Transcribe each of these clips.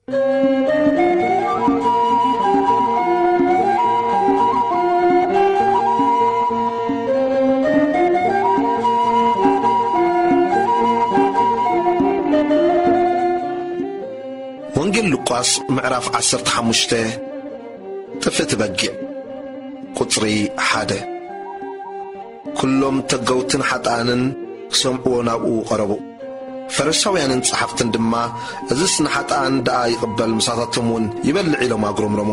ወንጌል ሉቃስ ምዕራፍ ዓሰርተ ሓሙሽተ። ጥፍእቲ በጊዕ ቁጽሪ ሓደ። ኩሎም ተገውትን ሓጥኣንን ክሰምዕዎ ናብኡ ቀረቡ። ፈሪሳውያንን ጸሓፍትን ድማ፣ "እዝስ ንሓጥኣን ደኣ ይቕበል፣ ምሳታቶም እውን ይበልዕ?" ኢሎም ኣጉረምረሙ።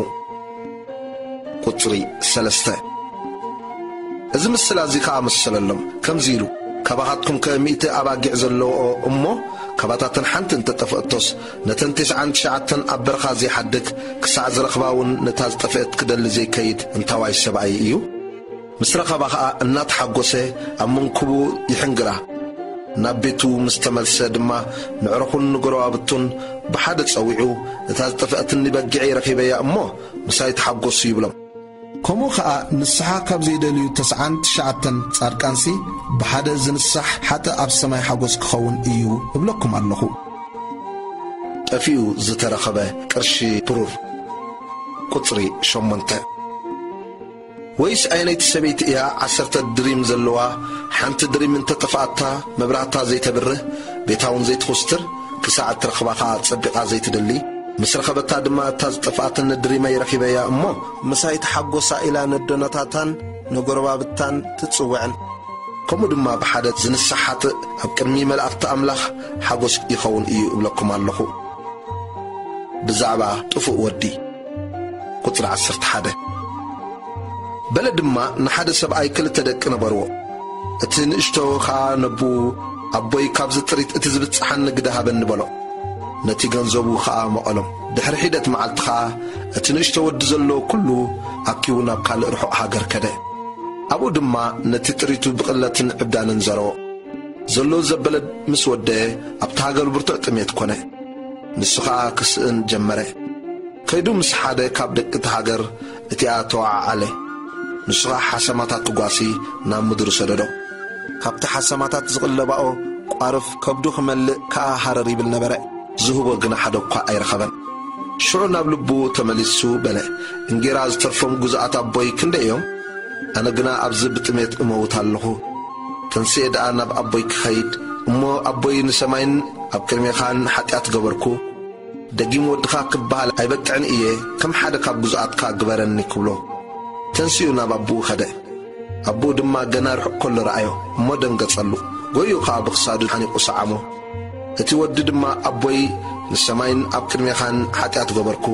ቁጽሪ ሰለስተ። እዚ ምስላ እዚ ኸኣ መሰለሎም፣ ከምዚ ኢሉ፣ "ካባኻትኩም ከ ሚእቲ ኣባጊዕ ዘለዎኦ እሞ፣ ካባታተን ሓንቲ እንተጠፍአቶስ፣ ነተን ቴስዓን ትሽዓተን ኣብ በረኻ ዘይሓድግ፣ ክሳዕ ዝረኽባ እውን ነታ ዝጠፍአት ክደሊ ዘይከይድ እንታዋይ ሰብኣይ እዩ?" ምስ ረኸባ ኸኣ እናተሓጎሰ ኣብ መንኩቡ ይሕንግራ። ናብ ቤቱ ምስ ተመልሰ ድማ፣ ንዕረኹን ንጎረባብቱን ብሓደ ጸዊዑ፣ "እታ ዝጠፍአትኒ በጊዐይ ረኺበያ እሞ፣ ምሳይ ተሓጎሱ" ይብሎም። ከምኡ ኸኣ ንስሓ ካብ ዘይደልዩ ተስዓን ትሽዓተን ጻድቃንሲ፣ ብሓደ ዝንሳሕ ሓጥእ ኣብ ሰማይ ሓጎስ ክኸውን እዩ እብለኩም ኣለኹ። ጠፊኡ ዝተረኸበ ቅርሺ ብሩር። ቁጽሪ ሸሞንተ። ወይስ ኣየነይቲ ሰበይቲ እያ ዓሰርተ ድሪም ዘለዋ፣ ሓንቲ ድሪም እንተጠፍኣታ መብራህታ ዘይተብርህ፣ ቤታ እውን ዘይትኹስትር፣ ክሳዕ እትረኽባ ኸኣ ጸቢቓ ዘይትደሊ? ምስ ረኸበታ ድማ፣ "እታ ዝጠፍኣትኒ ድሪመይ ረኺበያ እሞ፣ ምሳይ ተሓጎሳ" ኢላ ነደኖታታን ነጎረባብታን ትጽውዕን። ከምኡ ድማ ብሓደ ዝንሳሕ ሓጥእ ኣብ ቅድሚ መላእኽቲ ኣምላኽ ሓጎስ ይኸውን እዩ እብለኩም ኣለኹ። ብዛዕባ ጥፉእ ወዲ። ቁጽሪ ዓሰርተ ሓደ። በለ ድማ፣ ንሓደ ሰብኣይ ክልተ ደቂ ነበርዎ። እቲ ንእሽቶ ኸኣ ነቦኡ፣ "ኣቦይ፣ ካብዚ ጥሪት እቲ ዝብጽሓኒ ግደ ሃበኒ" በሎ። ነቲ ገንዘቡ ኸኣ መቐሎም። ድሕሪ ሒደት መዓልቲ ኸኣ እቲ ንእሽቶ ወዲ ዘለዎ ኩሉ ኣኪቡ ናብ ካልእ ርሑቕ ሃገር ከደ። ኣብኡ ድማ ነቲ ጥሪቱ ብቕለትን ዕብዳንን ዘረዎ። ዘሎ ዘበለ ምስ ወደየ፣ ኣብቲ ሃገር ብርቱዕ ጥሜት ኮነ። ንሱ ኸኣ ክስእን ጀመረ። ከይዱ ምስ ሓደ ካብ ደቂ እታ ሃገር እቲኣ ተወዓዓለ። ንሱ ኸኣ ሓሰማታት ክጓሲ ናብ ምድሩ ሰደዶ። ካብቲ ሓሰማታት ዝቕለባኦ ቋርፍ ከብዱ ክመልእ ከኣ ሃረር ይብል ነበረ። ዝህቦ ግና ሓደ እኳ ኣይረኸበን። ሽዑ ናብ ልቡ ተመሊሱ በለ፣ "እንጌራ ዝተርፎም ግዙኣት ኣቦይ ክንደይ እዮም? ኣነ ግና ኣብዚ ብጥሜት እመውት ኣለኹ። ተንስኤ ደኣ ናብ ኣቦይ ክኸይድ እሞ፣ ኣቦይ፣ ንሰማይን ኣብ ቅድሜኻን ሓጢኣት ገበርኩ፣ ደጊም ወድኻ ክበሃል ኣይበቅዕን እየ፣ ከም ሓደ ካብ ግዙኣትካ ግበረኒ" ክብሎ ተንሲኡ ናብ ኣቦኡ ኸደ። ኣቦኡ ድማ ገና ርሑቕ ከሎ ረኣዮ እሞ ደንገጸሉ። ጎይኡ ኸኣ ብኽሳዱ ሓኒቑ ሰዓሞ። እቲ ወዲ ድማ፣ "ኣቦይ፣ ንሰማይን ኣብ ቅድሜኻን ሓጢኣት ገበርኩ፣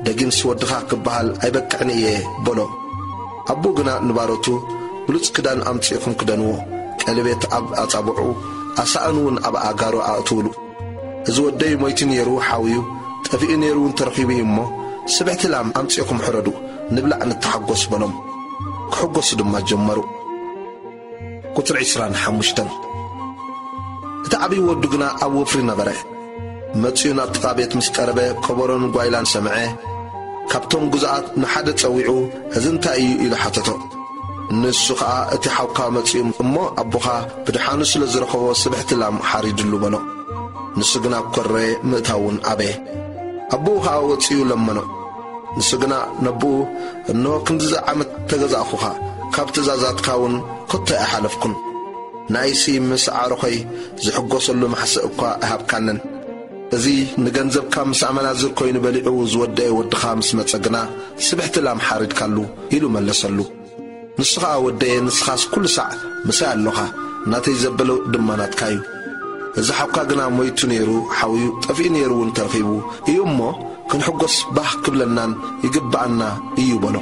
ደጊምሲ ወድኻ ክበሃል ኣይበቅዕን እየ" በሎ። ኣቦኡ ግና ንባሮቱ፣ "ብሉጽ ክዳን ኣምጺእኩም ክደንዎ፣ ቀለቤት ኣብ ኣጻብዑ፣ ኣሳእን እውን ኣብ ኣእጋሩ ኣእትውሉ። እዚ ወደይ ሞይቱ ነይሩ ሓውዩ፣ ጠፊኡ ነይሩ እውን ተረኺቡ እዩ እሞ፣ ስብሕቲ ላም ኣምጺእኩም ሕረዱ፣ ንብላዕ ንተሓጎስ" በሎም። ክሕጎሱ ድማ ጀመሩ። ቁጽሪ ዕስራን ሓሙሽተን። እቲ ዓብዪ ወዱ ግና ኣብ ወፍሪ ነበረ። መጺኡ ናብ ጥቓ ቤት ምስ ቀረበ፣ ከበሮን ጓይላን ሰምዐ። ካብቶም ግዙኣት ንሓደ ጸዊዑ፣ "እዚ እንታይ እዩ?" ኢሉ ሓተቶ። ንሱ ኸኣ፣ "እቲ ሓውካ መጺኡ እሞ፣ ኣቦኻ ብድሓኑ ስለ ዝረኸቦ፣ ስብሕቲ ላም ሓሪድሉ" በሎ። ንሱ ግና ኮረ፣ ምእታው እውን ኣበየ። ኣቦኡ ኸኣ ወጺኡ ለመኖ። ንሱ ግና ነቦኡ፣ "እንሆ ክንድዚ ዓመት ተገዛእኩኻ፣ ካብ ትእዛዛትካ እውን ኮቶ ኣይሓለፍኩን። ንኣይሲ ምስ ኣዕሩኸይ ዝሕጎሰሉ ማሕሰእ እኳ ኣይሃብካንን። እዚ ንገንዘብካ ምስ ኣመናዝር ኮይኑ በሊዑ ዝወደአ ወድኻ ምስ መጸ ግና፣ ስብሕቲ ላም ሓሪድካሉ" ኢሉ መለሰሉ። ንሱ ኸኣ፣ "ወደየ፣ ንስኻስ ኩሉ ሳዕ ምሳይ ኣሎኻ፣ ናተይ ዘበለ ድማ ናትካ እዩ። እዚ ሓውካ ግና ሞይቱ ነይሩ፣ ሓውዩ ጠፊኡ ነይሩ እውን ተረኺቡ እዩ እሞ፣ ክንሕጎስ ባህ ክብለናን ይግብኣና እዩ" በሎ።